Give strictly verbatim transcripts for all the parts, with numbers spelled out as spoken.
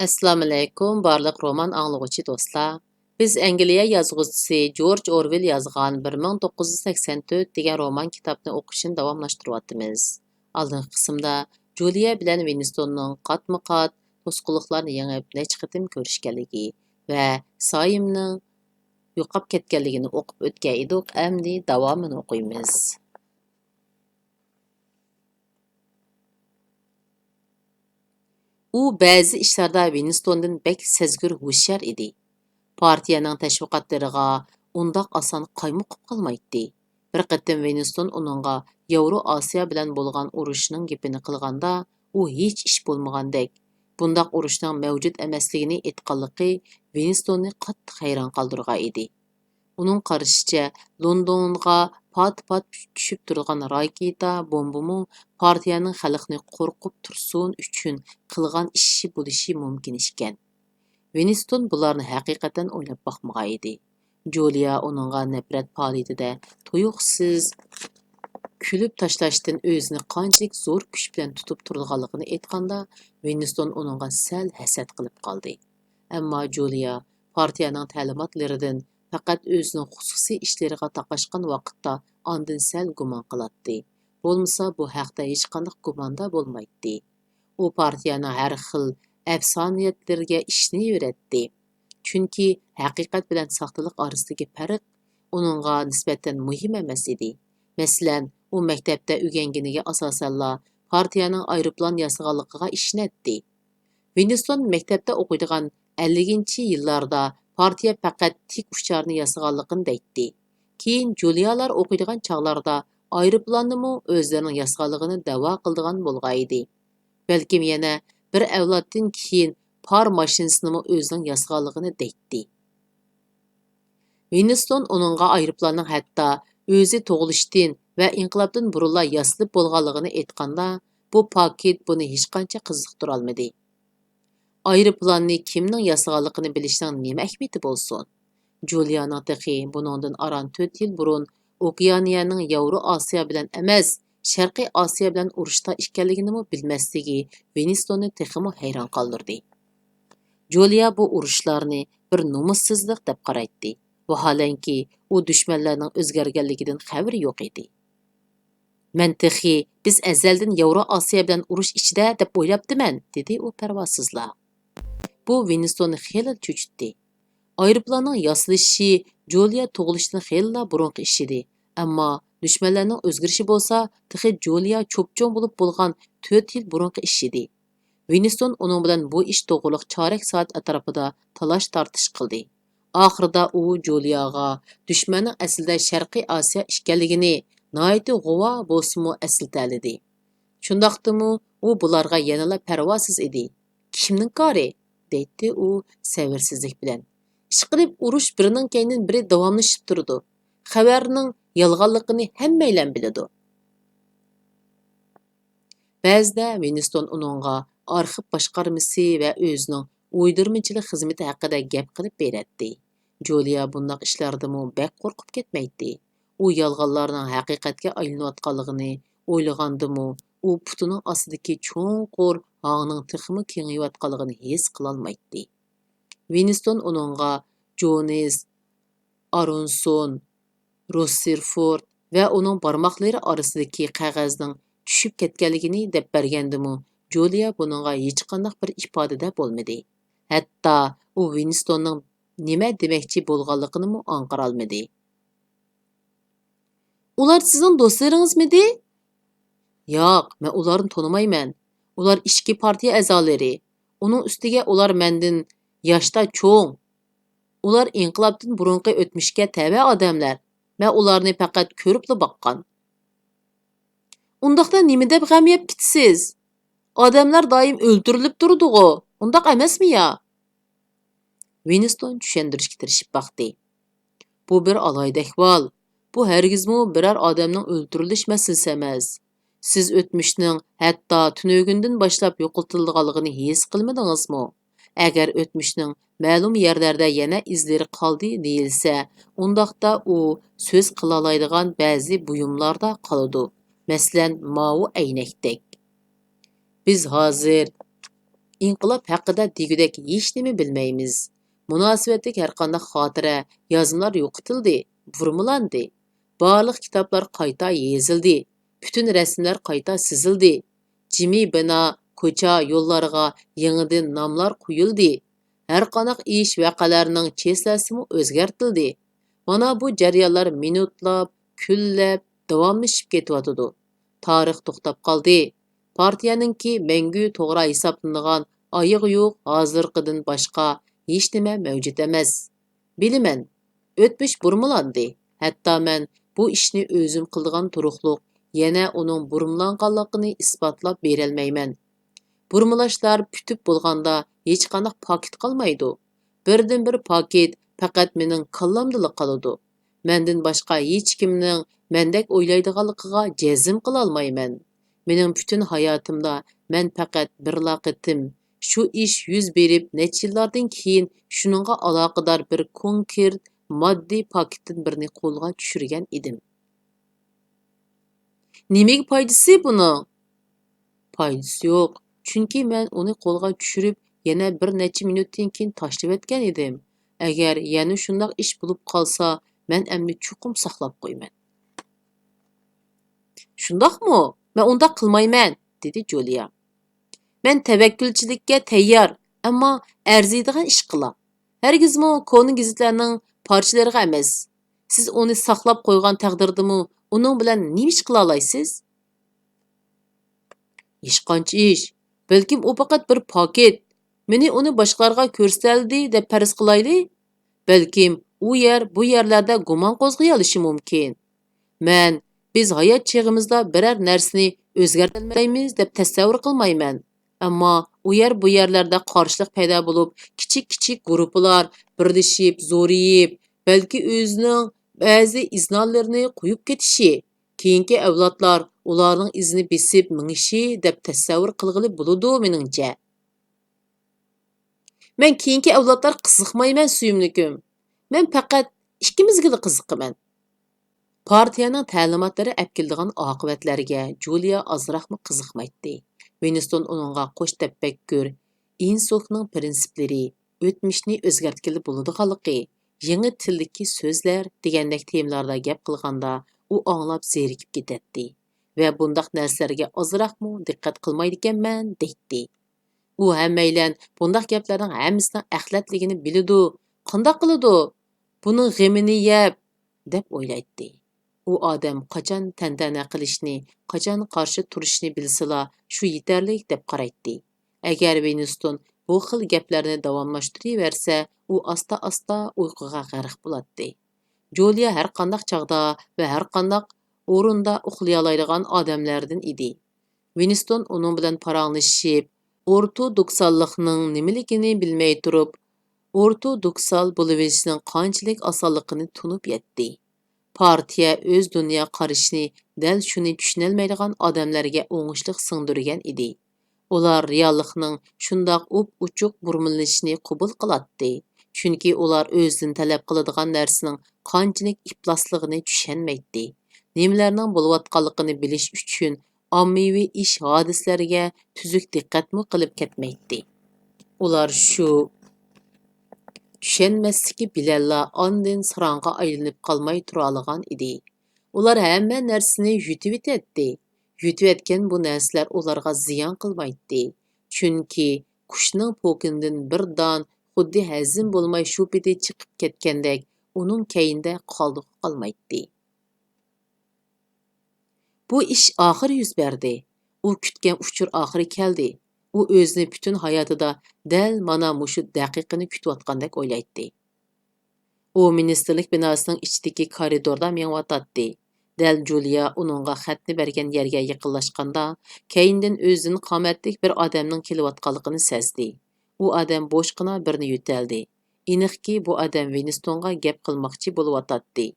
ئەسسالامۇئەلەيكۇم، بارلىق رومان ئاڭلىغۇچى دوستلار. بىز ئەنگلىيە يازغۇچىسى جورج ئورۋېل يازغان بىر مىڭ توققۇز يۈز سەكسەن تۆت دېگەن رومان كىتابنى ئوقۇشنى داۋاملاشتۇرۇۋاتىمىز. ئالدىنقى قىسىمدا جۇلىيا بىلەن ۋىنستوننىڭ قاتمۇ-قات توسقۇنلۇقلارنى يېڭىپ، نەچچە قېتىم كۆرۈشكەنلىكى ۋە سايىمنىڭ يوقاپ كەتكەنلىكىنى ئوقۇپ ئۆتكەن ئىدۇق، ئەمدى داۋامىنى ئوقۇيمىز. ئۇ بەزى ئىشلاردا ۋىنستوندىن بەك سەزگۈر، ھوشيار ئىدى. پارتىيەنىڭ تەشۋىقاتلىرىغا ئۇنداق ئاسان قايمۇقۇپ قالمايتتى. بىر قېتىم ۋىنستون ئۇنىڭغا ياۋرو ئاسىيا بىلەن بولغان ئۇرۇشنىڭ گېپىنى قىلغاندا، ئۇ ھېچ ئىش بولمىغاندەك، بۇنداق ئۇرۇشنىڭ مەۋجۇت ئەمەسلىكىنى ئېيتقانلىقى ۋىنستوننى قاتتىق ھەيران قالدۇرغان ئىدى. ئۇنىڭ قارىشىچە، لوندونغا پات-پات چۈشۈپ تۇرىدىغان راكېتا، بومبىمۇ پارتىيەنىڭ خەلقنى قورقۇپ تۇرسۇن ئۈچۈن قىلغان ئىشى بولۇشى مۇمكىن ئىكەن. ۋىنستون بۇلارنى ھەقىقەتەن ئويلاپ باقمىغان ئىدى. جۇلىيا ئۇنىڭغا نەپرەت پائالىيىتىدە تۇيۇقسىز كۈلۈپ تاشلاشتىن ئۆزىنى قانچىلىك زور كۈچ بىلەن تۇتۇپ تۇرىدىغانلىقىنى ئېيتقاندا، ۋىنستون ئۇنىڭغا سەل ھەسەت قىلىپ قالدى. ئەمما جۇلىيا پارتىيەنىڭ تەلىماتلىرىدىن پەقەت ئۆزىنىڭ خۇسۇسىي ئىشلىرىغا تاقاشقان ۋاقىتتا ئاندىن سەل گۇمان قىلاتتى. بولمىسا بۇ ھەقتە ھېچقانداق گۇماندا بولمايتتى. ئۇ پارتىيەنىڭ ھەر خىل ئەپسانىيەتلىرىگە ئىشىنىۋېرەتتى. چۈنكى ھەقىقەت بىلەن ساختىلىق ئارىسىدىكى پەرق ئۇنىڭغا نىسبەتەن مۇھىم ئەمەس ئىدى. مەسىلەن، ئۇ مەكتەپتە ئۆگەنگىنىگە ئاساسەنلا پارتىيەنىڭ ئايروپىلان ياسىغانلىقىغا ئىشىنەتتى. ۋىنستون مەكتەپتە ئوقۇيدىغان ئەللىكىنچى يىللاردا پارتىيە پەقەت تىك ئۇچارنى ياسىغانلىقىنى دەيتتى. كېيىن جۇلىيالار ئوقۇيدىغان چاغلاردا ئايروپىلاننىمۇ ئۆزلىرىنىڭ ياسىغانلىقىنى دەۋا قىلىدىغان بولغان ئىدى. بەلكىم يەنە بىر ئەۋلادتىن كېيىن پار ماشىنىسىنىمۇ ئۆزىنىڭ ياسىغانلىقىنى دەيتتى. ۋىنستون ئۇنىڭغا ئايروپىلاننىڭ ھەتتا ئۆزى تۇغۇلۇشتىن ۋە ئىنقىلابتىن بۇرۇنلا ياسىلىپ بولغانلىقىنى ئېيتقاندا، بۇ پاكىت بۇنى ھېچقانچە قىزىقتۇرالمىدى. ئايروپىلاننى كىمنىڭ ياسىغانلىقىنى بىلىشنىڭ نېمە ئەھمىيىتى بولسۇن؟ جۇلىيانىڭ تېخى بۇنىڭدىن ئاران تۆت يىل بۇرۇن ئوكېئانىيەنىڭ ياۋرو ئاسىيا بىلەن ئەمەس، شەرقىي ئاسىيا بىلەن ئۇرۇشتا ئىكەنلىكىنىمۇ بىلمەسلىكى ۋىنستوننى تېخىمۇ ھەيران قالدۇردى. جۇلىيا بۇ ئۇرۇشلارنى بىر نومۇسسىزلىق دەپ قارايتتى. ۋاھالەنكى، ئۇ دۈشمەنلەرنىڭ ئۆزگەرگەنلىكىدىن خەۋىرى يوق ئىدى. مەن تېخى «بىز ئەزەلدىن ياۋرو ئاسىيا بىلەن ئۇرۇش ئىچىدە» دەپ ئويلاپتىمەن، دېدى ئۇ پەرۋاسىزلا. بۇ ۋىنستوننى خېلىلا چۆچۈتتى. ئايروپىلاننىڭ ياسىلىشى جۇلىيا تۇغۇلۇشىدىن خېلىلا بۇرۇنقى ئىش ئىدى. ئەمما دۈشمەنلەرنىڭ ئۆزگىرىشى بولسا تېخى جۇلىيا چوپچوڭ بولۇپ بولغان تۆت يىل بۇرۇنقى ئىش ئىدى. ۋىنستون ئۇنىڭ بىلەن بۇ ئىش توغرىلىق چارەك سائەت ئەتراپىدا تالاش-تارتىش قىلدى. ئاخىرىدا ئۇ جۇلىياغا دۈشمەننىڭ ئەسلىدە شەرقىي ئاسىيا ئىكەنلىكىنى ناھايىتى غۇۋا بولسىمۇ ئەسلىتەلىدى. شۇنداقتىمۇ ئۇ بۇلارغا يەنىلا پەرۋاسىز ئىدى. «كىمنىڭ كارى؟» دەيتتى ئۇ سەۋرسىزلىك بىلەن. «ئىشقىلىپ، ئۇرۇش بىرىنىڭ كەينىدىن بىرى داۋاملىشىپ تۇرىدۇ. خەۋەرنىڭ يالغانلىقىنى ھەممەيلەن بىلىدۇ.» بەزىدە ۋىنستون ئۇنىڭغا ئارخىپ باشقارمىسى ۋە ئۆزىنىڭ ئويدۇرمىچىلىق خىزمىتى ھەققىدە گەپ قىلىپ بېرەتتى. جۇلىيا بۇنداق ئىشلاردىمۇ بەك قورقۇپ كەتمەيتتى. ئۇ يالغانلارنىڭ ھەقىقەتكە ئايلىنىۋاتقانلىقىنى ئويلىغاندىمۇ، ئۇ پۇتىنىڭ ئاستىدىكى چوڭقۇر ھاڭنىڭ تېخىمۇ كېڭىيىۋاتقانلىقىنى ھېس قىلالمايتتى. ۋىنستون ئۇنىڭغا جونس، ئارونسون، روسسېرفورد ۋە ئۇنىڭ بارماقلىرى ئارىسىدىكى قەغەزنىڭ چۈشۈپ كەتكەنلىكىنى دەپ بەرگەندىمۇ، جۇلىيا بۇنىڭغا ھېچقانداق بىر ئىپادىدە بولمىدى. ھەتتا ئۇ ۋىنستوننىڭ نېمە دېمەكچى بولغانلىقىنىمۇ ئاڭقىرالمىدى. «ئۇلار سىزنىڭ دوستلىرىڭىزمىدى؟» «ياق، مەن ئۇلارنى تونۇمايمەن. ئۇلار ئىچكى پارتىيە ئەزالىرى. ئۇنىڭ ئۈستىگە ئۇلار مەندىن ياشتا چوڭ. ئۇلار ئىنقىلابتىن بۇرۇنقى ئۆتمۈشكە تەۋە ئادەملەر. مەن ئۇلارنى پەقەت كۆرۈپلا باققان.» «ئۇنداقتا نېمە دەپ غەم يەپ كېتىسىز؟ ئادەملەر دائىم ئۆلتۈرۈلۈپ تۇرىدىغۇ، ئۇنداق ئەمەسمۇ يا؟» ۋىنستون چۈشەندۈرۈشكە تىرىشىپ باقتى. «بۇ بىر ئالاھىدە ئەھۋال. بۇ ھەرگىزمۇ بىرەر ئادەمنىڭ ئۆلتۈرۈلۈش مەسىلىسى ئەمەس. سىز ئۆتمۈشنىڭ ھەتتا تۈنۈگۈندىن باشلاپ يوقىتىلىدىغانلىقىنى ھېس قىلمىدىڭىزمۇ؟ ئەگەر ئۆتمۈشنىڭ مەلۇم يەرلەردە يەنە ئىزلىرى قالدى دېيىلسە، ئۇنداقتا ئۇ سۆز قىلالايدىغان بەزى بۇيۇملاردا قالىدۇ. مەسىلەن، ماۋۇ ئەينەكتەك. بىز ھازىر ئىنقىلاب ھەققىدە دېگۈدەك ھېچنېمە بىلمەيمىز. مۇناسىۋەتلىك ھەرقانداق خاتىرە، يازمىلار يوقىتىلدى، بۇرمىلاندى. بارلىق كىتابلار قايتا يېزىلدى، پۈتۈن رەسىملەر قايتا سىزىلدى. جىمى بىنا، كوچا، يوللارغا يېڭىدىن ناملار قويۇلدى. ھەرقانداق ئىش، ۋەقەلەرنىڭ چېسلەسىمۇ ئۆزگەرتىلدى. مانا بۇ جەريانلار مىنۇتلاپ، كۈنلەپ داۋاملىشىپ كېتىۋاتىدۇ. تارىخ توختاپ قالدى. پارتىيەنىڭكى مەڭگۈ توغرا ھېسابلىنىدىغان ئايىغى يوق ھازىرقىدىن باشقا ھېچنېمە مەۋجۇت ئەمەس. بىلىمەن، ئۆتمۈش بۇرمىلاندى. ھەتتا مەن بۇ ئىشنى ئۆزۈم قىلىدىغان تۇرۇقلۇق يەنە ئۇنىڭ بۇرمىلانغانلىقىنى ئىسپاتلاپ بېرەلمەيمەن. بۇرمىلاشلار پۈتۈپ بولغاندا ھېچقانداق پاكىت قالمايدۇ. بىردىنبىر پاكىت پەقەت مېنىڭ كاللامدىلا قالىدۇ. مەندىن باشقا ھېچكىمنىڭ مەندەك ئويلايدىغانلىقىغا جەزم قىلالمايمەن. مېنىڭ پۈتۈن ھاياتىمدا مەن پەقەت بىرلا قېتىم شۇ ئىش يۈز بېرىپ نەچچە يىللاردىن كېيىن شۇنىڭغا ئالاقىدار بىر كونكرېت ماددىي پاكىتتىن بىرنى قولغا چۈشۈرگەن ئىدىم. نېمىگە پايدىسى بۇنىڭ؟ پايدىسى يوق، چۈنكى مەن ئۇنى قولغا چۈشۈرۈپ يەنە بىر نەچچە مىنۇتتىن كېيىن تاشلىۋەتكەن ئىدىم. ئەگەر يەنە شۇنداق ئىش بولۇپ قالسا، مەن ئەمدى چوقۇم ساقلاپ قويىمەن. شۇنداقمۇ؟ مەن ئۇنداق قىلمايمەن، دېدى جۇلىيا. مەن تەۋەككۈلچىلىككە تەييار، ئەمما ئەرزىيدىغان ئىش قىلاي. ھەرگىزمۇ كونا گېزىتلەرنىڭ پارچىلىرىغا ئەمەس. سىز ئۇنى ساقلاپ قويغان تەقدىردىمۇ ئۇنىڭ بىلەن نېمە ئىش قىلالايسىز؟ ھېچقانچە ئىش. بەلكىم ئۇ پەقەت بىر پاكىت. مېنى ئۇنى باشقىلارغا كۆرسىتەلىدى دەپ پەرەز قىلايلى. بەلكىم ئۇ يەر، بۇ يەرلەردە گۇمان قوزغىيالىشى مۇمكىن. مەن، بىز ھايات چېغىمىزدا بىرەر نەرسىنى ئۆزگەرتەلمەيمىز دەپ تەسەۋۋۇر قىلمايمەن. ئەمما ئۇ يەر، بۇ يەرلەردە قارشىلىق پەيدا بولۇپ، كىچىك-كىچىك گۇرۇپپىلار بىرلىشىپ، زورىيىپ، بەلكى ئۆزىنىڭ بەزى ئىزنالىرىنى قويۇپ كېتىشى، كېيىنكى ئەۋلادلار ئۇلارنىڭ ئىزىنى بېسىپ مېڭىشى دەپ تەسەۋۋۇر قىلغىلى بولىدۇ، مېنىڭچە. مەن كېيىنكى ئەۋلادلار قىزىقمايمەن، سۆيۈملۈكۈم. مەن پەقەت ئىككىمىزگىلا قىزىقىمەن. پارتىيەنىڭ تەلىماتلىرى ئەپ كېلىدىغان ئاقىۋەتلەرگە جۇلىيا ئازراقمۇ قىزىقمايتتى. ۋىنستون ئۇنىڭغا قوش تەپەككۇر، ئىنسوكنىڭ پىرىنسىپلىرى، ئۆتمۈشنى ئۆزگەرتكىلى بولىدىغانلىقى، يېڭى تىلدىكى سۆزلەر دېگەندەك تېمىلاردا گەپ قىلغاندا، ئۇ ئاڭلاپ زېرىكىپ كېتەتتى ۋە بۇنداق نەرسىلەرگە ئازراقمۇ دىققەت قىلمايدىكەنمەن، دەيتتى. ئۇ ھەممەيلەن بۇنداق گەپلەرنىڭ ھەممىسىنىڭ ئەخلەتلىكىنى بىلىدۇ. قانداق قىلىدۇ؟ بۇنىڭ غېمىنى يەپ، دەپ ئويلايتتى. ئۇ ئادەم قاچان تەنتەنە قىلىشنى، قاچان قارشى تۇرۇشنى بىلسىلا، شۇ يېتەرلىك دەپ قارايتتى. ئەگەر ۋىنستون بۇ خىل گەپلەرنى داۋاملاشتۇرۇۋەرسە، ئۇ ئاستا-ئاستا ئۇيقۇغا غەرق بولاتتى. جۇلىيا ھەرقانداق چاغدا ۋە ھەرقانداق ئورۇندا ئۇخلىيالايدىغان ئادەملەردىن ئىدى. ۋىنستون ئۇنىڭ بىلەن پاراڭلىشىپ، ئورتودوكساللىقنىڭ نېمىلىكىنى بىلمەي تۇرۇپ، ئورتودوكسال بولۇۋېلىشنىڭ قانچىلىك ئاسانلىقىنى تونۇپ يەتتى. پارتىيە ئۆز دۇنيا قارىشىنى دەل شۇنى چۈشىنەلمەيدىغان ئادەملەرگە ئوڭۇشلۇق سىڭدۈرگەن ئىدى. ئۇلار رېئاللىقنىڭ شۇنداق ئۇپئوچۇق بۇرمىلىنىشىنى قوبۇل قىلاتتى، چۈنكى ئۇلار ئۆزىدىن تەلەپ قىلىدىغان نەرسىنىڭ قانچىلىك ئىپلاسلىقىنى چۈشەنمەيتتى. نېمىلەرنىڭ بولۇۋاتقانلىقىنى بىلىش ئۈچۈن ئاممىۋى ئىش، ھادىسىلەرگە تۈزۈك دىققەتمۇ قىلىپ كەتمەيتتى. ئۇلار شۇ چۈشەنمەسلىكى بىلەنلا ئاندىن ساراڭغا ئايلىنىپ قالماي تۇرالىغان ئىدى. ئۇلار ھەممە نەرسىنى يۇتۇۋېتەتتى. يۇتۇۋەتكەن بۇ نەرسىلەر ئۇلارغا زىيان قىلمايتتى. چۈنكى قۇشنىڭ پوكىنىدىن بىر دان خۇددى ھەزىم بولماي شۇ پېتى چىقىپ كەتكەندەك ئۇنىڭ كەينىدە قالدۇقى قالمايتتى. بۇ ئىش ئاخىرى يۈز بەردى. ئۇ كۈتكەن ئۇچۇر ئاخىرى كەلدى. ئۇ ئۆزىنى پۈتۈن ھاياتىدا دەل مانا مۇشۇ دەقىقىنى كۈتۈۋاتقاندەك ئويلايتتى. ئۇ مىنىستىرلىك بىناسىنىڭ ئىچىدىكى كارىدوردا مېڭىۋاتاتتى. دەل جۇلىيا ئۇنىڭغا خەتنى بەرگەن يەرگە يېقىنلاشقاندا، كەينىدىن ئۆزىدىن قامەتلىك بىر ئادەمنىڭ كېلىۋاتقانلىقىنى سەزدى. ئۇ ئادەم بوشقىنا بىرنى يۆتەلدى. ئېنىقكى، بۇ ئادەم ۋىنستونغا گەپ قىلماقچى بولۇۋاتاتتى.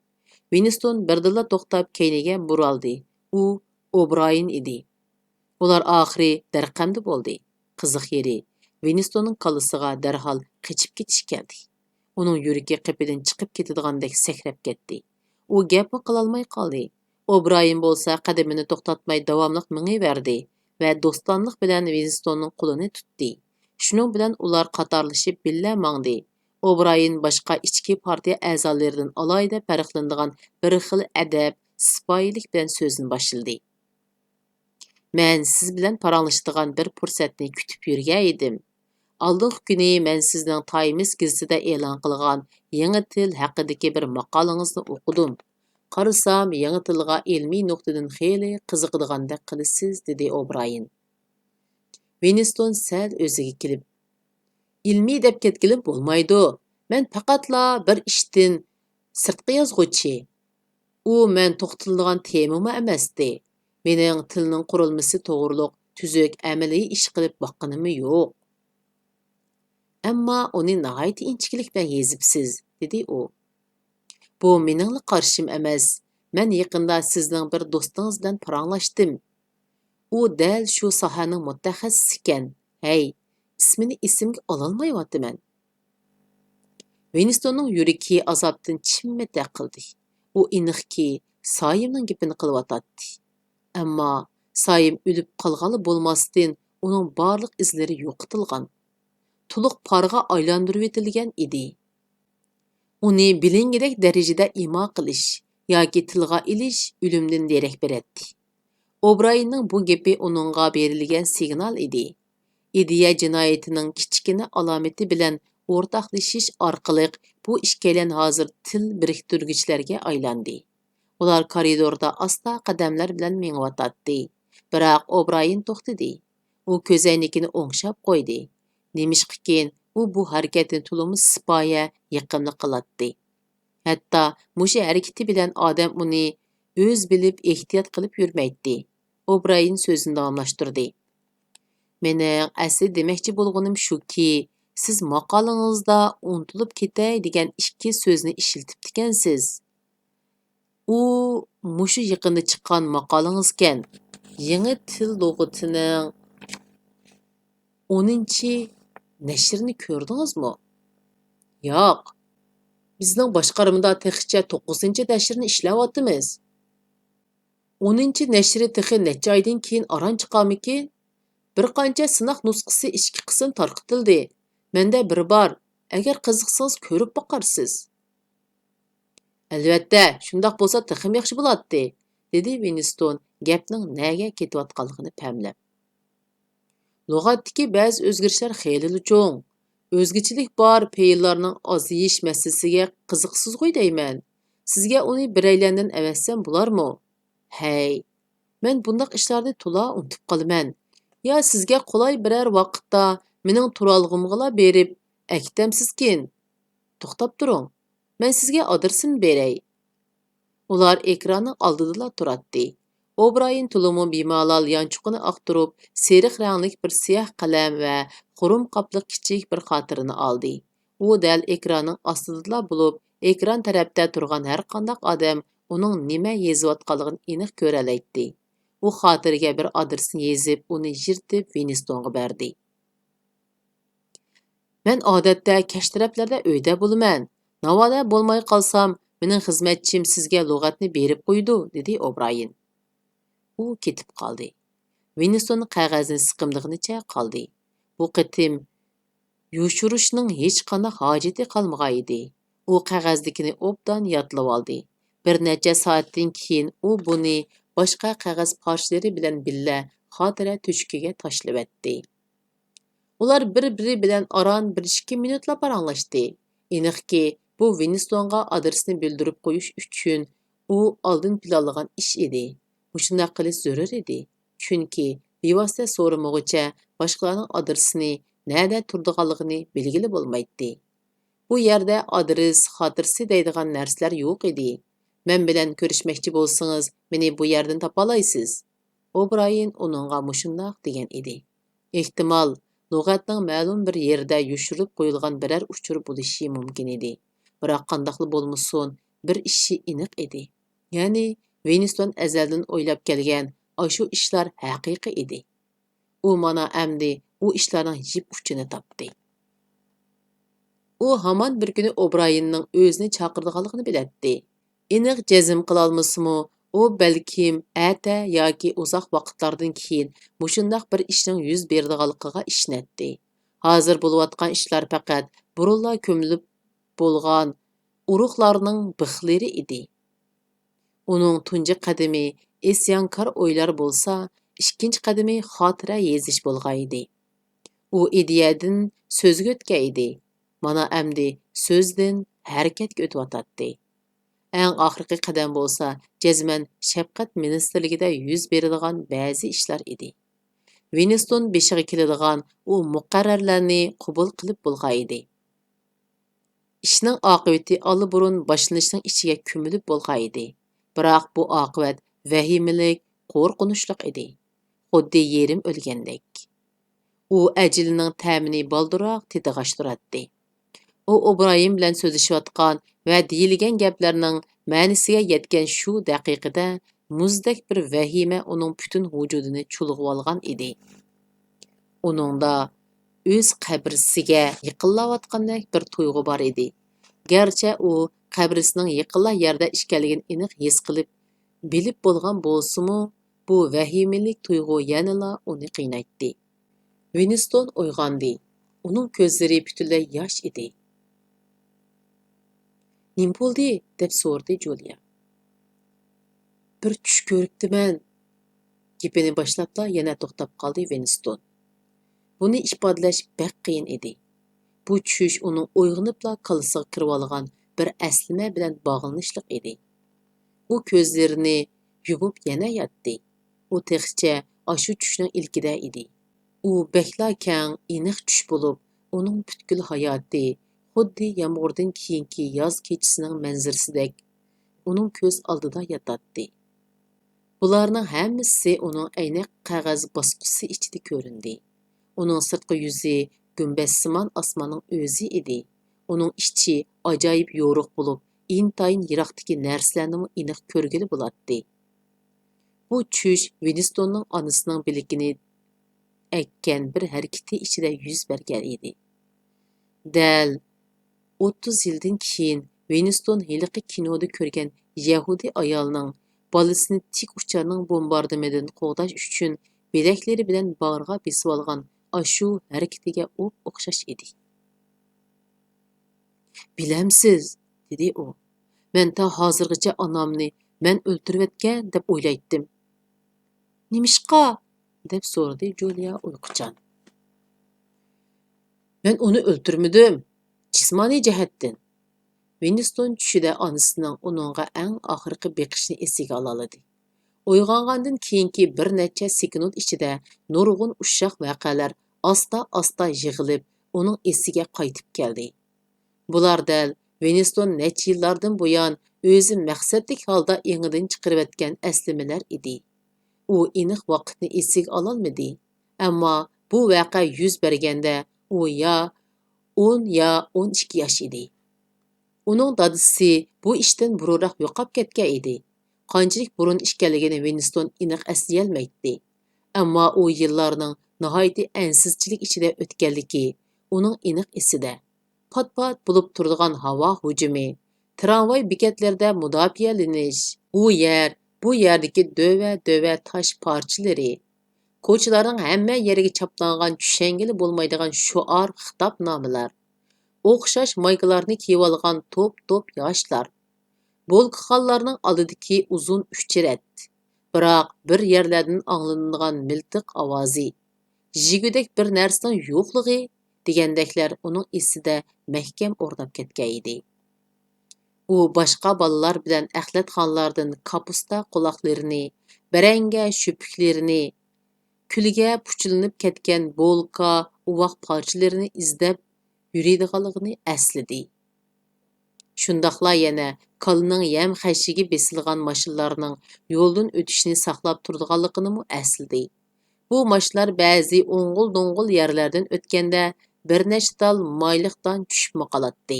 ۋىنستون بىردىنلا توختاپ كەينىگە بۇرالدى. ئۇ ئوبرايېن ئىدى. ئۇلار ئاخىرى دەرقەمدە بولدى. قىزىق يېرى، ۋىنستوننىڭ كاللىسىغا دەرھال قېچىپ كېتىش كەلدى. ئۇنىڭ يۈرىكى قېپىدىن چىقىپ كېتىدىغاندەك سەكرەپ كەتتى. ئۇ گەپمۇ قىلالماي قالدى. ئوبرايېن بولسا قەدىمىنى توختاتماي داۋاملىق مېڭىۋەردى ۋە دوستانلىق بىلەن ۋىنستوننىڭ قولىنى تۇتتى. شۇنىڭ بىلەن ئۇلار قاتارلىشىپ بىللە ماڭدى. ئوبرايېن باشقا ئىچكى پارتىيە ئەزالىرىدىن ئالاھىدە پەرقلىنىدىغان بىر خىل ئەدەپ، سىپايىلىك بىلەن سۆزىنى باشلىدى. مەن سىز بىلەن پاراڭلىشىدىغان بىر پۇرسەتنى كۈتۈپ يۈرگەن ئىدىم. ئالدىنقى كۈنى مەن سىزنىڭ تايمس گېزىتىدە ئېلان قىلغان يېڭى تىل ھەققىدىكى بىر ماقالىڭىزنى ئوقۇدۇم. قارىسام، يېڭى تىلغا ئىلمىي نۇقتىدىن خېلى قىزىقىدىغاندەك قىلىسىز، دېدى ئوبرايېن. ۋىنستون سەل ئۆزىگە كېلىپ، ئىلمىي دەپ كەتكىلى بولمايدۇ. مەن پەقەتلا بىر ئىشتىن سىرتقى يازغۇچى. ئۇ مەن توختىلىدىغان تېمىمۇ ئەمەستى. مېنىڭ تىلنىڭ قۇرۇلمىسى توغرۇلۇق تۈزۈك ئەمەلىي ئىش قىلىپ باققىنىممۇ يوق. ئەمما ئۇنى ناھايىتى ئىنچىكىلىك بىلەن يېزىپسىز، دېدى ئۇ. بۇ مېنىڭلا قارىشىم ئەمەس. مەن يېقىندا سىزنىڭ بىر دوستىڭىز بىلەن پاراڭلاشتىم. ئۇ دەل شۇ ساھەنىڭ مۇتەخەسسىسى ئىكەن. ھەي، ئىسمىنى ئېسىمگە ئالالمايۋاتىمەن. ۋىنستوننىڭ يۈرىكى ئازابتىن چىممە تەقىلدى. ئۇ ئېنىقكى، سايىمنىڭ گېپىنى قىلىۋاتاتتى. ئەمما سايىم ئۆلۈپ قالغانلا بولماستىن، ئۇنىڭ بارلىق ئىزلىرى يوقىتىلغان، تولۇق پارغا ئايلاندۇرۇۋېتىلگەن ئىدى. ئۇنى بىلىنگۈدەك دەرىجىدە ئىما قىلىش ياكى تىلغا ئېلىش ئۆلۈمدىن دېرەك بېرەتتى. ئوبرايېننىڭ بۇ گېپى ئۇنىڭغا بېرىلگەن سىگنال ئىدى. ئىدىيە جىنايىتىنىڭ كىچىككىنە ئالامىتى بىلەن ئورتاقلىشىش ئارقىلىق بۇ ئىككىيلەن ھازىر تىل بىرىكتۈرگۈچىلەرگە ئايلاندى. ئۇلار كارىدوردا ئاستا قەدەملەر بىلەن مېڭىۋاتاتتى. بىراق ئوبرايېن توختىدى. ئۇ كۆزەينىكىنى ئوڭشاپ قويدى. نېمىشقىكىن، ئۇ بۇ ھەرىكەتنى تولىمۇ سىپايە، يېقىملىق قىلاتتى. ھەتتا مۇشۇ ھەرىكىتى بىلەن ئادەم ئۇنى ئۆزى بىلىپ ئېھتىيات قىلىپ يۈرمەيتتى. ئوبرايېن سۆزىنى داۋاملاشتۇردى. مېنىڭ ئەسلى دېمەكچى بولغىنىم شۇكى، سىز ماقالىڭىزدا ئۇنتۇلۇپ كېتەي دېگەن ئىككى سۆزنى ئىشلىتىپتىكەنسىز. ئۇ مۇشۇ يېقىندا چىققان ماقالىڭىزكەن. يېڭى تىل لۇغىتىنىڭ ئونىنچى نەشرىنى كۆردىڭىزمۇ؟ ياق. بىزنىڭ باشقارمىدا تېخىچە توققۇزىنچى نەشرىنى ئىشلەۋاتىمىز. ئونىنچى نەشرى تېخى نەچچە ئايدىن كېيىن ئاران چىقارمىكىن؟ بىر قانچە سىناق نۇسخىسى ئىككى قىسىم تارقىتىلدى. مەندە بىرى بار. ئەگەر قىزىقسىڭىز كۆرۈپ باقارسىز. ئەلۋەتتە، شۇنداق بولسا تېخىمۇ ياخشى بولاتتى، دېدى ۋىنستون گەپنىڭ نەگە كېتىۋاتقانلىقىنى پەملەپ. لۇغەتتىكى بەزى ئۆزگىرىشلەر خېلىلا چوڭ. ئۆزگىچىلىك بار پېئىللارنىڭ ئازىيىش مەسىلىسىگە قىزىقىسىزغۇ دەيمەن. سىزگە ئۇنى بىرەيلەندىن ئەۋەتسەم بولارمۇ؟ ھەي، مەن بۇنداق ئىشلارنى تولا ئۇنتۇپ قالىمەن. يا سىزگە قولاي بىرەر ۋاقىتتا مېنىڭ تۇرالغۇمغىلا بېرىپ ئەكېتەمسىزكىن؟ توختاپ تۇرۇڭ، مەن سىزگە ئادرېسىمنى بېرەي. ئۇلار ئېكراننىڭ ئالدىدىلا تۇراتتى. ئوبرايېن تولىمۇ بىمالال يانچۇقىنى ئاختۇرۇپ، سېرىق رەڭلىك بىر سىياھ قەلەم ۋە خۇرۇم قاپلىق كىچىك بىر خاتىرىنى ئالدى. ئۇ دەل ئېكراننىڭ ئاستىدىلا بولۇپ، ئېكران تەرەپتە تۇرغان ھەرقانداق ئادەم ئۇنىڭ نېمە يېزىۋاتقانلىقىنى ئېنىق كۆرەلەيتتى. ئۇ خاتىرىگە بىر ئادرېسنى يېزىپ، ئۇنى يىرتىپ ۋىنستونغا بەردى. مەن ئادەتتە كەچ تەرەپلەردە ئۆيدە بولىمەن. ناۋادا بولماي قالسام، مېنىڭ خىزمەتچىم سىزگە لۇغەتنى بېرىپ قويىدۇ، دېدى ئوبرايېن. ئۇ كېتىپ قالدى. ۋىنستون قەغەزنى سىقىملىغىنىچە قالدى. بۇ قېتىم يوشۇرۇشنىڭ ھېچقانداق ھاجىتى قالمىغانىدى. ئۇ قەغەزدىكىنى ئوبدان يادلىۋالدى. بىر نەچچە سائەتتىن كېيىن ئۇ بۇنى باشقا قەغەز پارچىلىرى بىلەن بىللە خاتىرە تۆشۈكىگە تاشلىۋەتتى. ئۇلار بىر-بىرى بىلەن ئاران بىر ئىككى مىنۇتلا پاراڭلاشتى. ئېنىقكى، بۇ ۋىنستونغا ئادرېسنى بىلدۈرۈپ قويۇش ئۈچۈن ئۇ ئالدىن پىلانلىغان ئىش ئىدى. مۇشۇنداق قىلىش زۆرۈر ئىدى. چۈنكى بىۋاسىتە سورىمىغۇچە باشقىلارنىڭ ئادرېسىنى، نەدە تۇرىدىغانلىقىنى بىلگىلى بولمايتتى. بۇ يەردە ئادرېس خاتىرىسى دەيدىغان نەرسىلەر يوق ئىدى. مەن بىلەن كۆرۈشمەكچى بولسىڭىز، مېنى بۇ يەردىن تاپالايسىز. ئوبرايېن ئۇنىڭغا مۇشۇنداق دېگەن ئىدى. ئېھتىمال، لۇغەتنىڭ مەلۇم بىر يېرىدە يوشۇرۇپ قويۇلغان بىرەر ئۇچۇر بولۇشى مۇمكىن ئىدى. بىراق قانداقلا بولمىسۇن، بىر ئىشى ئېنىق ئىدى. يەنى، ۋىنستون ئەزەلدىن ئويلاپ كەلگەن ئاشۇ ئىشلار ھەقىقىي ئىدى. ئۇ مانا ئەمدى ئۇ ئىشلارنىڭ يىپ ئۇچىنى تاپتى. ئۇ ھامان بىر كۈنى ئوبرايېننىڭ ئۆزىنى چاقىرىدىغانلىقىنى بىلەتتى. ئېنىق جەزم قىلالمىسىمۇ، ئۇ بەلكىم ئەتە ياكى ئۇزاق ۋاقىتلاردىن كېيىن مۇشۇنداق بىر ئىشنىڭ يۈز بېرىدىغانلىقىغا ئىشىنەتتى. ھازىر بولۇۋاتقان ئىشلار پەقەت بۇرۇنلا كۆمۈلۈپ بولغان ئۇرۇقلارنىڭ بىخلىرى ئىدى. ئۇنىڭ تۇنجى قەدىمى ئىسيانكار ئويلار بولسا، ئىككىنچى قەدىمى خاتىرە يېزىش بولغانىدى. ئۇ ئىدىيەدىن سۆزگە ئۆتكەن ئىدى. مانا ئەمدى سۆزدىن ھەرىكەتكە ئۆتۈۋاتاتتى. ئەڭ ئاخىرقى قەدەم بولسا جەزمەن شەپقەت مىنىستىرلىكىدە يۈز بېرىدىغان بەزى ئىشلار ئىدى. ۋىنستون بېشىغا كېلىدىغان ئۇ مۇقەررەرلەرنى قوبۇل قىلىپ بولغانىدى. ئىشنىڭ ئاقىۋىتى ئاللىبۇرۇن باشلىنىشنىڭ ئىچىگە كۆمۈلۈپ بولغانىدى. بىراق بۇ ئاقىۋەت ۋەھىمىلىك، قورقۇنچلۇق ئىدى. خۇددى يېرىم ئۆلگەندەك. ئۇ ئەجىلىنىڭ تەمىنى بالدۇرراق تېتىغاچ تۇراتتى. ئۇ ئوبرايېن بىلەن سۆزلىشىۋاتقان ۋە دېيىلگەن گەپلەرنىڭ مەنىسىگە يەتكەن شۇ دەقىقىدە مۇزدەك بىر ۋەھىمە ئۇنىڭ پۈتۈن ۋۇجۇدىنى چۇلغىۋالغان ئىدى. ئۇنىڭدا ئۆز قەبرىسىگە يېقىنلاۋاتقاندەك بىر تۇيغۇ بار ئىدى. گەرچە ئۇ قەبرىسىنىڭ يېقىنلا يەردە ئىكەنلىكىنى ئېنىق ھېس قىلىپ، بىلىپ بولغان بولسىمۇ، بۇ ۋەھىمىلىك تۇيغۇ يەنىلا ئۇنى قىينايتتى. ۋىنستون ئويغاندى. ئۇنىڭ كۆزلىرى پۈتۈنلەي ياش ئىدى. «نېمە بولدى؟» دەپ سورىدى جۇلىيا. «بىر چۈش كۆرۈپتىمەن.» گېپىنى باشلاپلا يەنە توختاپ قالدى ۋىنستون. بۇنى ئىپادىلەش بەك قىيىن ئىدى. بۇ چۈش ئۇنىڭ ئويغىنىپلا كاللىسىغا كىرىۋالغان بىر ئەسلىمە بىلەن باغلىنىشلىق ئىدى. ئۇ كۆزلىرىنى يۇمۇپ يەنە ياتتى. ئۇ تېخىچە ئاشۇ چۈشنىڭ ئىلكىدە ئىدى. ئۇ بەكلا كەڭ، ئېنىق چۈش بولۇپ، ئۇنىڭ پۈتكۈل ھاياتى خۇددى يامغۇردىن كېيىنكى ياز كېچىسىنىڭ مەنزىرىسىدەك ئۇنىڭ كۆز ئالدىدا ياتاتتى. بۇلارنىڭ ھەممىسى ئۇنىڭ ئەينەك قەغەز باسقۇچىسى ئىچىدە كۆرۈندى. ئۇنىڭ سىرتقى يۈزى گۈمبەزسىمان ئاسماننىڭ ئۆزى ئىدى. ئۇنىڭ ئىچى ئاجايىپ يورۇق بولۇپ، ئىنتايىن يىراقتىكى نەرسىلەرنىمۇ ئېنىق كۆرگىلى بولاتتى. بۇ چۈش ۋىنستوننىڭ ئانىسىنىڭ بىلىكىنى ئەگكەن بىر ھەرىكىتى ئىچىدە يۈز بەرگەن ئىدى. دەل ئوتتۇز يىلدىن كېيىن ۋىنستون ھېلىقى كىنودا كۆرگەن يەھۇدىي ئايالنىڭ بالىسىنى تىك ئۇچارنىڭ بومباردىمىنىدىن قوغداش ئۈچۈن بىلەكلىرى بىلەن باغرىغا بېسىۋالغان ئاشۇ ھەرىكىتىگە ئوپئوخشاش ئىدى. «بىلەمسىز؟» دېدى ئۇ. «مەن تا ھازىرغىچە ئانامنى مەن ئۆلتۈرۈۋەتكەن دەپ ئويلايتتىم.» «نېمىشقا؟» دەپ سورىدى جۇلىيا ئۇيقۇچان. «مەن ئۇنى ئۆلتۈرمىدىم، جىسمانىي جەھەتتىن.» ۋىنستون چۈشىدە ئانىسىنىڭ ئۇنىڭغا ئەڭ ئاخىرقى بېقىشىنى ئېسىگە ئالالىدى. ئويغانغاندىن كېيىنكى بىر نەچچە سېكۇنت ئىچىدە نۇرغۇن ئۇششاق ۋەقەلەر ئاستا-ئاستا يىغىلىپ، ئۇنىڭ ئېسىگە قايتىپ كەلدى. بۇلار دەل ۋىنستون نەچچە يىللاردىن بۇيان ئۆزى مەقسەتلىك ھالدا ئېڭىدىن چىقىرىۋەتكەن ئەسلىمىلەر ئىدى. ئۇ ئېنىق ۋاقىتنى ئېسىگە ئالالمىدى. ئەمما بۇ ۋەقە يۈز بەرگەندە ئۇ يا ئون يا ئون ئىككى ياش ئىدى. ئۇنىڭ دادىسى بۇ ئىشتىن بۇرۇنراق يوقاپ كەتكەن ئىدى. قانچىلىك بۇرۇن ئىكەنلىكىنى ۋىنستون ئېنىق ئەسلىيەلمەيتتى. ئەمما ئۇ يىللارنىڭ ناھايىتى ئەنسىزچىلىك ئىچىدە ئۆتكەنلىكى ئۇنىڭ ئېنىق ئېسىدە. پات-پات بولۇپ تۇرىدىغان ھاۋا ھۇجۇمى، تىرامۋاي بېكەتلىرىدە مۇداپىئەلىنىش، ئۇ يەر، بۇ يەردىكى دۆۋە-دۆۋە تاش پارچىلىرى، كوچىلارنىڭ ھەممە يېرىگە چاپلانغان چۈشەنگىلى بولمايدىغان شوئار خىتابنامىلەر، ئوخشاش مايكىلارنى كىيىۋالغان توپ-توپ ياشلار، بولكىخانلارنىڭ ئالدىدىكى ئۇزۇن ئۇچىرەت، بىراق بىر يەرلەردىن ئاڭلىنىدىغان مىلتىق ئاۋازى، يېگۈدەك بىر نەرسىنىڭ يوقلۇقى دېگەندەكلەر ئۇنىڭ ئېسىدە مەھكەم ئورناپ كەتكەن ئىدى. ئۇ باشقا بالىلار بىلەن ئەخلەتخانىلاردىن كاپۇستا قۇلاقلىرىنى، بەرەڭگە شۆپۈكلىرىنى، كۈلگە پۇچىلىنىپ كەتكەن بولكا، ئۇۋاق پارچىلىرىنى ئىزدەپ يۈرىدىغانلىقىنى ئەسلىدى. شۇنداقلا يەنە كالىنىڭ يەم خەشىكى بېسىلغان ماشىنىلارنىڭ يولدىن ئۆتۈشىنى ساقلاپ تۇرىدىغانلىقىنىمۇ ئەسلىدى. بۇ ماشىنىلار بەزى ئوڭغۇل-دوڭغۇل يەرلەردىن ئۆتكەندە بىر نەچچە تال مايلىقتان چۈشۈپمۇ قالاتتى.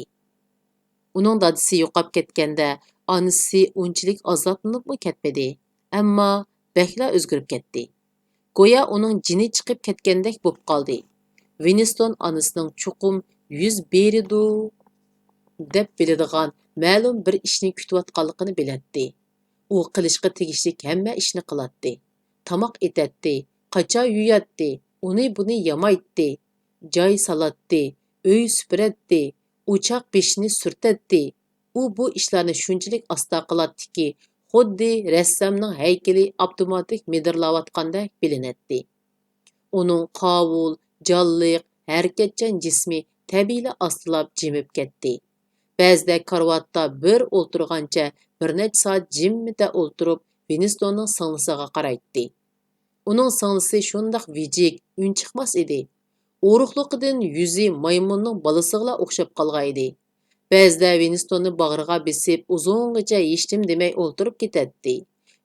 ئۇنىڭ دادىسى يوقاپ كەتكەندە ئانىسى ئۇنچىلىك ئازابلىنىپمۇ كەتمىدى، ئەمما بەكلا ئۆزگىرىپ كەتتى. گويا ئۇنىڭ جېنى چىقىپ كەتكەندەك بولۇپ قالدى. ۋىنستون ئانىسىنىڭ چوقۇم يۈز بېرىدۇ دەپ بىلىدىغان مەلۇم بىر ئىشنى كۈتۈۋاتقانلىقىنى بىلەتتى. ئۇ قىلىشقا تېگىشلىك ھەممە ئىشنى قىلاتتى. تاماق ئېتەتتى، قاچا يۇياتتى، ئۇنى-بۇنى يامايتتى. جاي سالاتتى، ئۆي سۈپۈرەتتى، ئوچاق بېشىنى سۈرتەتتى. ئۇ بۇ ئىشلارنى شۇنچىلىك ئاستا قىلاتتىكى، خۇددى رەسسامنىڭ ھەيكىلى ئاپتوماتىك مىدىرلاۋاتقاندەك بىلىنەتتى. ئۇنىڭ قاۋۇل، جانلىق، ھەرىكەتچان جىسمى تەبىئىيلا ئاستىلاپ جىمىپ كەتتى. بەزىدە كارىۋاتتا بىر ئولتۇرغانچە بىر نەچچە سائەت جىممىدە ئولتۇرۇپ، ۋىنستوننىڭ سىڭلىسىغا قارايتتى. ئۇنىڭ سىڭلىسى شۇنداق ۋىجىك، ئۈنچىقماس ئىدى. ئورۇقلۇقىدىن يۈزى مايمۇننىڭ بالىسىغىلا ئوخشاپ قالغانىدى. بەزىدە ۋىنستوننى باغرىغا بېسىپ، ئۇزۇنغىچە ھېچنېمە دېمەي ئولتۇرۇپ كېتەتتى.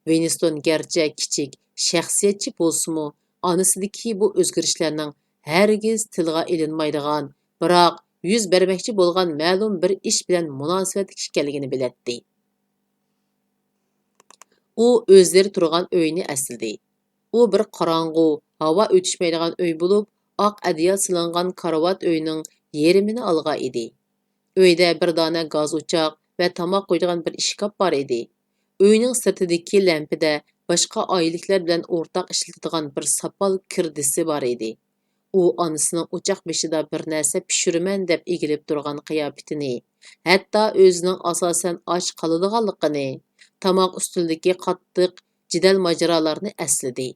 ۋىنستون گەرچە كىچىك، شەخسىيەتچى بولسىمۇ، ئانىسىدىكى بۇ ئۆزگىرىشلەرنىڭ ھەرگىز تىلغا ئېلىنمايدىغان، بىراق يۈز بەرمەكچى بولغان مەلۇم بىر ئىش بىلەن مۇناسىۋەتلىك ئىكەنلىكىنى بىلەتتى. ئۇ ئۆزلىرى تۇرغان ئۆينى ئەسلىدى. ئۇ بىر قاراڭغۇ، ھاۋا ئۆتۈشمەيدىغان ئۆي بولۇپ، ئاق ئەدىيال سېلىنغان كارىۋات ئۆينىڭ يېرىمىنى ئالغان ئىدى. ئۆيدە بىر دانە گاز ئوچاق ۋە تاماق قويىدىغان بىر ئىشكاپ بار ئىدى. ئۆينىڭ سىرتىدىكى لەمپىدە باشقا ئائىلىلىكلەر بىلەن ئورتاق ئىشلىتىدىغان بىر ساپال كىردىسى بار ئىدى. ئۇ ئانىسىنىڭ ئوچاق بېشىدا بىر نەرسە پىشۇرىمەن دەپ ئېگىلىپ تۇرغان قىياپىتىنى، ھەتتا ئۆزىنىڭ ئاساسەن ئاچ قالىدىغانلىقىنى، تاماق ئۈستىلىدىكى قاتتىق جېدەل-ماجىرالارنى ئەسلىدى.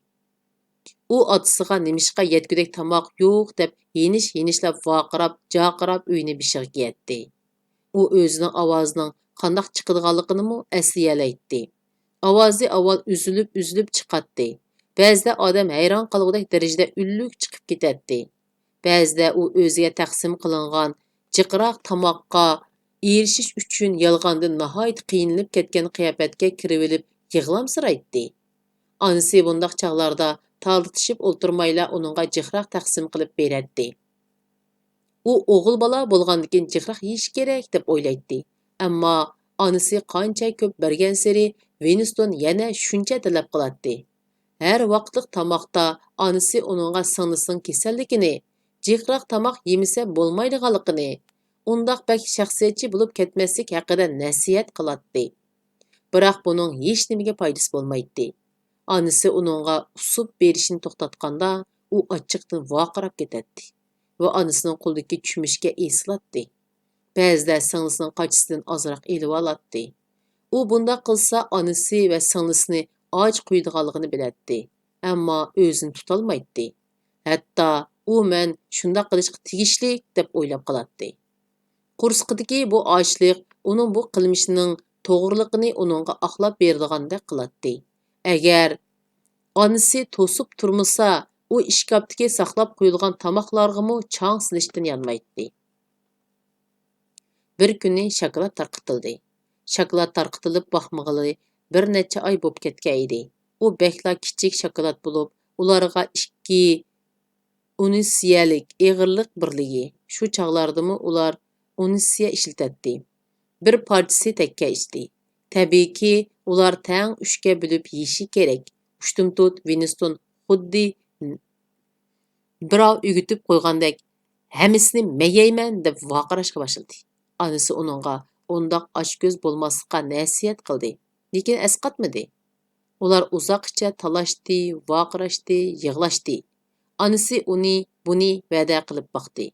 ئۇ ئاتىسىغا نېمىشقا يەتكۈدەك تاماق يوق دەپ يېنىش-يېنىشلاپ ۋارقىراپ، جارقىراپ ئۆينى بېشىغا كىيەتتى. ئۇ ئۆزىنىڭ ئاۋازىنىڭ قانداق چىقىدىغانلىقىنىمۇ ئەسلىيەلەيتتى. ئاۋازى ئاۋۋال ئۈزۈلۈپ-ئۈزۈلۈپ چىقاتتى. بەزىدە ئادەم ھەيران قالغۇدەك دەرىجىدە ئۈنلۈك چىقىپ كېتەتتى. بەزىدە ئۇ ئۆزىگە تەقسىم قىلىنغان جىقراق تاماققا ئېرىشىش ئۈچۈن يالغاندىن ناھايىتى قىينىلىپ كەتكەن قىياپەتكە كىرىۋېلىپ يىغلامسىرايتتى. ئانىسى بۇنداق چاغلاردا تارتىشىپ ئولتۇرمايلا ئۇنىڭغا جىقراق تەقسىم قىلىپ بېرەتتى. ئۇ ئوغۇل بالا بولغاندىكىن جىقراق يېيىشى كېرەك دەپ ئويلايتتى. ئەمما ئانىسى قانچە كۆپ بەرگەنسېرى ۋىنستون يەنە شۇنچە تەلەپ قىلاتتى. ھەر ۋاقىتلىق تاماقتا ئانىسى ئۇنىڭغا سىڭلىسىنىڭ كېسەللىكىنى، جىقراق تاماق يېمىسە بولمايدىغانلىقىنى، ئۇنداق بەك شەخسىيەتچى بولۇپ كەتمەسلىك ھەققىدە نەسىھەت قىلاتتى. بىراق بۇنىڭ ھېچنېمىگە پايدىسى بولمايتتى. ئانىسى ئۇنىڭغا ئۇسۇپ بېرىشنى توختاتقاندا، ئۇ ئاچچىقتىن ۋارقىراپ كېتەتتى ۋە ئانىسىنىڭ قولىدىكى چۆمۈچكە ئېسىلاتتى. بەزىدە سىڭلىسىنىڭ قاچىسىدىن ئازراق ئېلىۋالاتتى. ئۇ بۇنداق قىلسا، ئانىسى ۋە سىڭلىسىنى ئاچ قويىدىغانلىقىنى بىلەتتى، ئەمما ئۆزىنى تۇتالمايتتى. ھەتتا ئۇ مەن شۇنداق قىلىشقا تېگىشلىك دەپ ئويلاپ قالاتتى. قورسىقىدىكى بۇ ئاچلىق ئۇنىڭ بۇ قىلمىشىنىڭ توغرىلىقىنى ئۇنىڭغا ئاقلاپ بېرىدىغاندەك قىلاتتى. ئەگەر ئانىسى توسۇپ تۇرمىسا، ئۇ ئىشكاپتىكى ساقلاپ قويۇلغان تاماقلارغىمۇ چاڭ سېلىشتىن يانمايتتى. بىر كۈنى شاكىلات تارقىتىلدى. شاكىلات تارقىتىلىپ باقمىغىلى بىر نەچچە ئاي بوپ كەتكەن ئىدى. ئۇ بەكلا كىچىك شاكىلات بولۇپ، ئۇلارغا ئىككى ئۇنسىيەلىك ئېغىرلىق بىرلىكى، شۇ چاغلاردىمۇ ئۇلار ئۇنسىيە ئىشلىتەتتى. بىر پارچىسى تەككە ئىدى. تەبىئىيكى، ئۇلار تەڭ ئۈچكە بۆلۈپ يېيىشى كېرەك. ئۇشتۇمتۇت ۋىنستون خۇددى بىراۋ ئۆگىتىپ قويغاندەك، «ھەممىسىنى مەن يەيمەن!» دەپ ۋارقىراشقا باشلىدى. ئانىسى ئۇنىڭغا ئۇنداق ئاچكۆز بولماسلىققا نەسىھەت قىلدى، لېكىن ئەسقاتمىدى. ئۇلار ئۇزاققىچە تالاشتى، ۋارقىراشتى، يىغلاشتى. ئانىسى ئۇنى، بۇنى ۋەدە قىلىپ باقتى.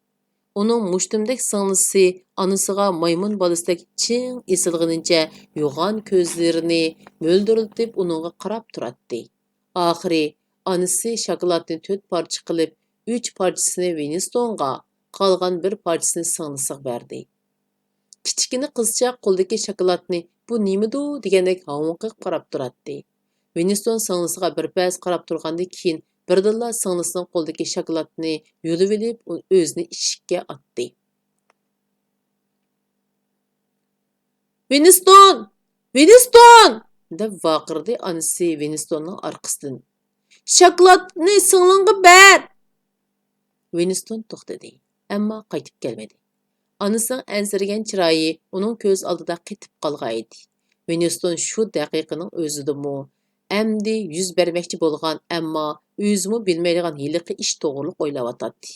ئۇنىڭ مۇشتۇمدەك سىڭلىسى ئانىسىغا مايمۇن بالىسىدەك چىڭ ئېسىلغىنىچە يوغان كۆزلىرىنى مۆلدۈرلىتىپ ئۇنىڭغا قاراپ تۇراتتى. ئاخىرى ئانىسى شاكىلاتنى تۆت پارچە قىلىپ، ئۈچ پارچىسىنى ۋىنستونغا، قالغان بىر پارچىسىنى سىڭلىسىغا بەردى. كىچىككىنە قىزچاق قولىدىكى شاكىلاتنى «بۇ نېمىدۇ؟» دېگەندەك ھاڭۋېقىپ قاراپ تۇراتتى. ۋىنستون سىڭلىسىغا بىر پەس قاراپ تۇرغاندىن كېيىن، بىردىنلا سىڭلىسىنىڭ قولىدىكى شاكىلاتنى يۇلۇۋېلىپ، ئۆزىنى ئىشىككە ئاتتى. «ۋىنستون! ۋىنستون!» دەپ ۋارقىرىدى ئانىسى ۋىنستوننىڭ ئارقىسىدىن. «شاكىلاتنى سىڭلىڭغا بەر!» ۋىنستون توختىدى، ئەمما قايتىپ كەلمىدى. ئانىسىنىڭ ئەنسىرىگەن چىرايى ئۇنىڭ كۆز ئالدىدا قېتىپ قالغانىدى. ۋىنستون شۇ دەقىقىنىڭ ئۆزىدىمۇ ئەمدى يۈز بەرمەكچى بولغان، ئەمما ئۆزىمۇ بىلمەيدىغان ھېلىقى ئىش توغرۇلۇق ئويلاۋاتاتتى.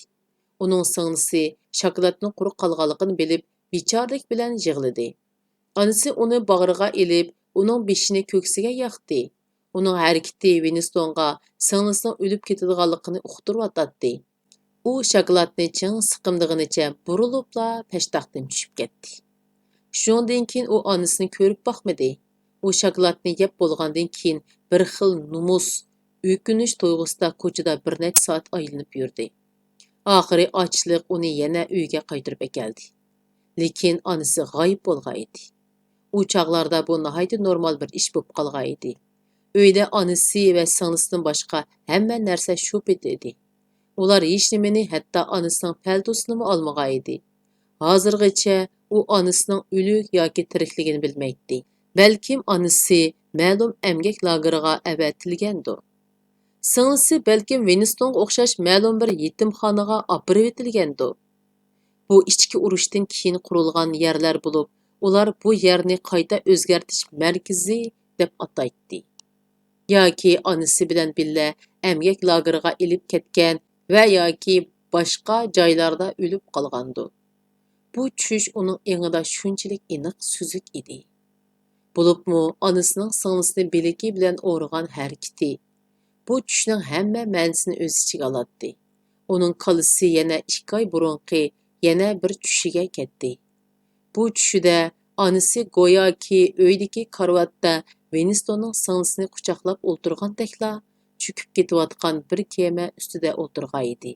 ئۇنىڭ سىڭلىسى شاكىلاتنىڭ قۇرۇق قالغانلىقىنى بىلىپ، بىچارىلىك بىلەن يىغلىدى. ئانىسى ئۇنى باغرىغا ئېلىپ، ئۇنىڭ بېشىنى كۆكسىگە ياقتى. ئۇنىڭ ھەرىكىتى ۋىنستونغا سىڭلىسىنىڭ ئۆلۈپ كېتىدىغانلىقىنى ئۇقتۇرۇۋاتاتتى. ئۇ شاكىلاتنى چىڭ سىقىمدىغىنىچە بۇرۇلۇپلا پەشتاقتىن چۈشۈپ كەتتى. شۇنىڭدىن كېيىن ئۇ ئانىسىنى كۆرۈپ باقمىدى. ئۇ شاكىلاتنى يەپ بولغاندىن كېيىن بىر خىل نومۇس، ئۆكۈنۈش تۇيغۇسىدا كوچىدا بىر نەچچە سائەت ئايلىنىپ يۈردى. ئاخىرى ئاچلىق ئۇنى يەنە ئۆيىگە قايتۇرۇپ ئەكەلدى. لېكىن ئانىسى غايىب بولغان ئىدى. ئۇ چاغلاردا بۇ ناھايىتى نورمال بىر ئىش بولۇپ قالغان ئىدى. ئۆيدە ئانىسى ۋە سىڭلىسىدىن باشقا ھەممە نەرسە شۇ پېتى ئىدى. ئۇلار ھېچنېمىنى، ھەتتا ئانىسىنىڭ پەلتوسىنىمۇ ئالمىغان ئىدى. ھازىرغىچە ئۇ ئانىسىنىڭ ئۆلۈك ياكى تىرىكلىكىنى بىلمەيتتى. بەلكىم ئانىسى مەلۇم ئەمگەك لاگېرىغا ئەۋەتىلگەندۇ؟ سىڭلىسى بەلكىم ۋىنستونغا ئوخشاش مەلۇم بىر يېتىمخانىغا ئاپىرىۋېتىلگەندۇ؟ بۇ ئىچكى ئۇرۇشتىن كېيىن قۇرۇلغان يەرلەر بولۇپ، ئۇلار بۇ يەرنى قايتا ئۆزگەرتىش مەركىزى دەپ ئاتايتتى. ياكى ئانىسى بىلەن بىللە ئەمگەك لاگېرىغا ئېلىپ كەتكەن ۋە ياكى باشقا جايلاردا ئۆلۈپ قالغاندۇ؟ بۇ چۈش ئۇنىڭ ئېڭىدا شۇنچىلىك ئېنىق سۈزۈك ئىدى. بولۇپمۇ ئانىسىنىڭ سىڭلىسىنى بىلىكى بىلەن ئورىغان ھەرىكىتى، بۇ چۈشنىڭ ھەممە مەنىسىنى ئۆز ئىچىگە ئالاتتى. ئۇنىڭ كاللىسى يەنە ئىككى ئاي بۇرۇنقى يەنە بىر چۈشىگە كەتتى. بۇ چۈشىدە ئانىسى گوياكى ئۆيدىكى كارىۋاتتا ۋىنستوننىڭ سىڭلىسىنى قۇچاقلاپ ئولتۇرغاندەكلا چۆكۈپ كېتىۋاتقان بىر كېمە ئۈستىدە ئولتۇرغان ئىدى.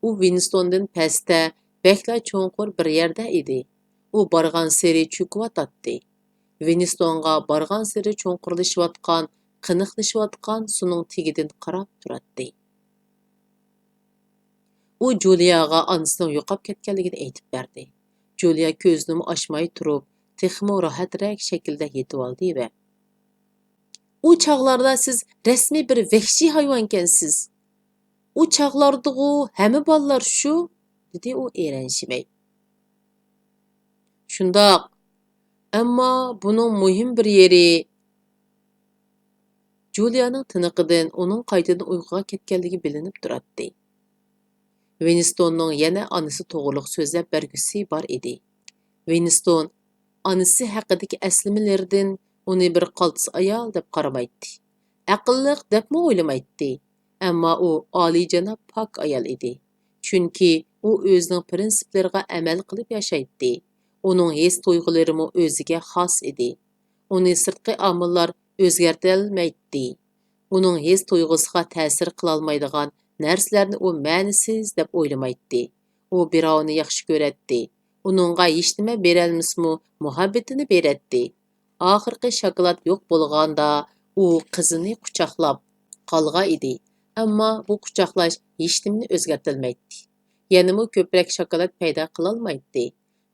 ئۇ ۋىنستوندىن پەستە، بەكلا چوڭقۇر بىر يەردە ئىدى. ئۇ بارغانسېرى چۆكۈۋاتاتتى. ۋىنستونغا بارغانسېرى چوڭقۇرلىشىۋاتقان، قېنىقلىشىۋاتقان سۇنىڭ تېگىدىن قاراپ تۇراتتى. ئۇ جۇلىياغا ئانىسىنىڭ يوقاپ كەتكەنلىكىنى ئېيتىپ بەردى. جۇلىيا كۆزىنىمۇ ئاچماي تۇرۇپ، تېخىمۇ راھەترەك شەكىلدە يېتىۋالدى ۋە، ئۇ چاغلاردا سىز رەسمىي بىر ۋەھشىي ھايۋانكەنسىز. ئۇ چاغلاردىغۇ ھەممە بالىلار شۇ، دېدى ئۇ ئېرەنشىمەي. شۇنداق، ئەمما بۇنىڭ مۇھىم بىر يېرى، جۇلىيانىڭ تىنىقىدىن ئۇنىڭ قايتىدىن ئۇيقۇغا كەتكەنلىكى بىلىنىپ تۇراتتى. ۋىنستوننىڭ يەنە ئانىسى توغرۇلۇق سۆزلەپ بەرگۈسى بار ئىدى. ۋىنستون ئانىسى ھەققىدىكى ئەسلىمىلىرىدىن ئۇنى بىر قالتىس ئايال دەپ قارىمايتتى. ئەقىللىق دەپمۇ ئويلىمايتتى. ئەمما ئۇ ئالىيجاناب پاك ئايال ئىدى. چۈنكى ئۇ ئۆزىنىڭ پىرىنسىپلىرىغا ئەمەل قىلىپ ياشايتتى. ئۇنىڭ ھېس-تۇيغۇلىرىمۇ ئۆزىگە خاس ئىدى. ئۇنى سىرتقى ئامىللار ئۆزگەرتەلمەيتتى. ئۇنىڭ ھېس-تۇيغۇسىغا تەسىر قىلالمايدىغان نەرسىلەرنى ئۇ مەنىسىز دەپ ئويلىمايتتى. ئۇ بىراۋنى ياخشى كۆرەتتى. ئۇنىڭغا ھېچنېمە بېرەلمىسىمۇ، مۇھەببىتىنى بېرەتتى. ئاخىرقى شاكىلات يوق بولغاندا، ئۇ قىزىنى قۇچاقلاپ قالغان ئىدى. ئەمما بۇ قۇچاقلاش ھېچنېمىنى ئۆزگەرتەلمەيتتى. يەنىمۇ كۆپرەك شاكىلات پەيدا قىلالمايتتى.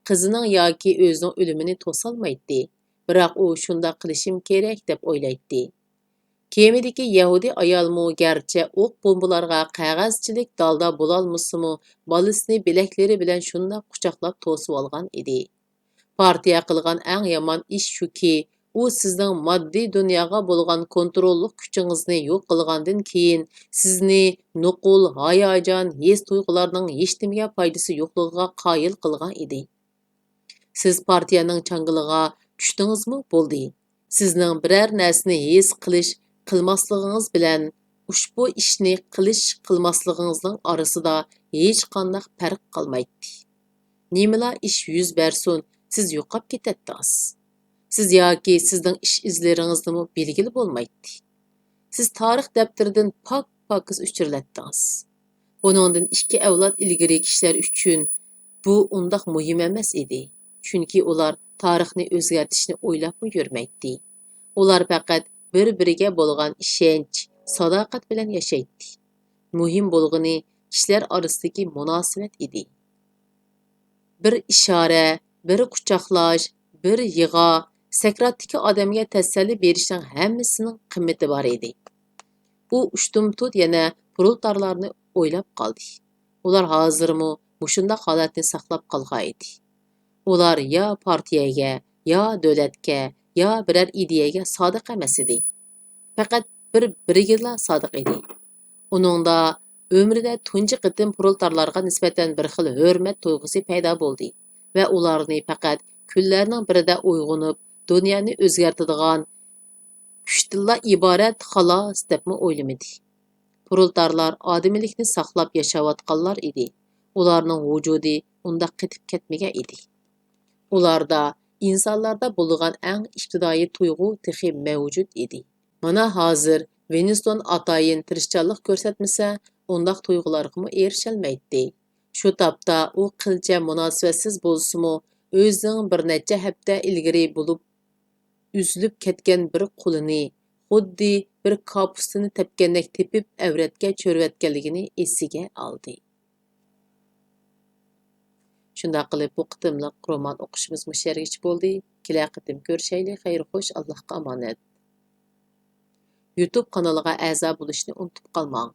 قىزىنىڭ ياكى ئۆزىنىڭ ئۆلۈمىنى توسالمايتتى. بىراق ئۇ شۇنداق قىلىشىم كېرەك دەپ ئويلايتتى. كېمىدىكى يەھۇدىي ئايالمۇ گەرچە ئوق بومبىلارغا قەغەزچىلىك دالدا بولالمىسىمۇ، بالىسىنى بىلەكلىرى بىلەن شۇنداق قۇچاقلاپ توسۇۋالغان ئىدى. پارتىيە قىلغان ئەڭ يامان ئىش شۇكى، ئۇ سىزنىڭ ماددىي دۇنياغا بولغان كونتروللۇق كۈچىڭىزنى يوق قىلغاندىن كېيىن، سىزنى نوقۇل، ھاياجان، ھېس-تۇيغۇلارنىڭ ھېچنېمىگە پايدىسى يوقلۇقىغا قايىل قىلغان ئىدى. سىز پارتىيەنىڭ چاڭگىلىغا چۈشتىڭىزمۇ بولدى. سىزنىڭ بىرەر نەرسىنى ھېس قىلىش، قىلماسلىقىڭىز بىلەن ئۇشبۇ ئىشنى قىلىش، قىلماسلىقىڭىزنىڭ ئارىسىدا ھېچقانداق پەرق قالمايتتى. نېمىلا ئىش يۈز بەرسۇن، سىز يوقاپ كېتەتتىڭىز. سىز ياكى سىزنىڭ ئىش ئىزلىرىڭىزنىمۇ بىلگىلى بولمايتتى. سىز تارىخ دەپتىرىدىن پاك-پاكىز ئۆچۈرۈلەتتىڭىز. بۇنىڭدىن ئىككى ئەۋلاد ئىلگىرى كىشىلەر ئۈچۈن بۇ ئۇنداق مۇھىم ئەمەس ئىدى، چۈنكى ئۇلار تارىخنى ئۆزگەرتىشنى ئويلاپمۇ يۈرمەيتتى. ئۇلار پەقەت بىر-بىرىگە بولغان ئىشەنچ، ساداقەت بىلەن ياشايتتى. مۇھىم بولغىنى كىشىلەر ئارىسىدىكى مۇناسىۋەت ئىدى. بىر ئىشارە، بىر قۇچاقلاش، بىر يىغا، سەكراتتىكى ئادەمگە تەسەللى بېرىشنىڭ ھەممىسىنىڭ قىممىتى بار ئىدى. ئۇ ئۇشتۇمتۇت يەنە پرولېتارلارنى ئويلاپ قالدى. ئۇلار ھازىرمۇ مۇشۇنداق ھالەتنى ساقلاپ قالغان ئىدى. ئۇلار يا پارتىيەگە، يا دۆلەتكە، يا بىرەر ئىدىيەگە سادىق ئەمەس ئىدى. پەقەت بىر-بىرىگىلا سادىق ئىدى. ئۇنىڭدا ئۆمرىدە تۇنجى قېتىم پرولېتارلارغا نىسبەتەن بىر خىل ھۆرمەت تۇيغۇسى پەيدا بولدى ۋە ئۇلارنى پەقەت كۈنلەرنىڭ بىرىدە ئويغىنىپ، دۇنيانى ئۆزگەرتىدىغان كۈچتىنلا ئىبارەت خالاس دەپمۇ ئويلىمىدى. پرولېتارلار ئادىمىيلىكنى ساقلاپ ياشاۋاتقانلار ئىدى. ئۇلارنىڭ ۋۇجۇدى ئۇنداق قېتىپ كەتمىگەن ئىدى. ئۇلاردا ئىنسانلاردا بولغان ئەڭ ئىپتىدائىي تۇيغۇ تېخى مەۋجۇت ئىدى. مانا ھازىر ۋىنستون ئاتايىن تىرىشچانلىق كۆرسەتمىسە، ئۇنداق تۇيغۇلارغىمۇ ئېرىشەلمەيتتى. شۇ تاپتا ئۇ قىلچە مۇناسىۋەتسىز بولسىمۇ، ئۆزىنىڭ بىر نەچچە ھەپتە ئىلگىرى بولۇپ ئۈزۈلۈپ كەتكەن بىر قولىنى، خۇددى بىر كاپۇستىنى تەپكەندەك تېپىپ، ئەۋرەتكە چۆرۈۋەتكەنلىكىنى ئېسىگە ئالدى. شۇنداق قىلىپ، بۇ قېتىملىق رومان ئوقۇشىمىز مۇشۇ يەرگىچە بولدى. كېلەر قېتىم كۆرۈشەيلى. خەير خوش، ئاللاھقا ئامانەت. يۇتۇب قانىلىغا ئەزا بولۇشنى ئۇنتۇپ قالماڭ.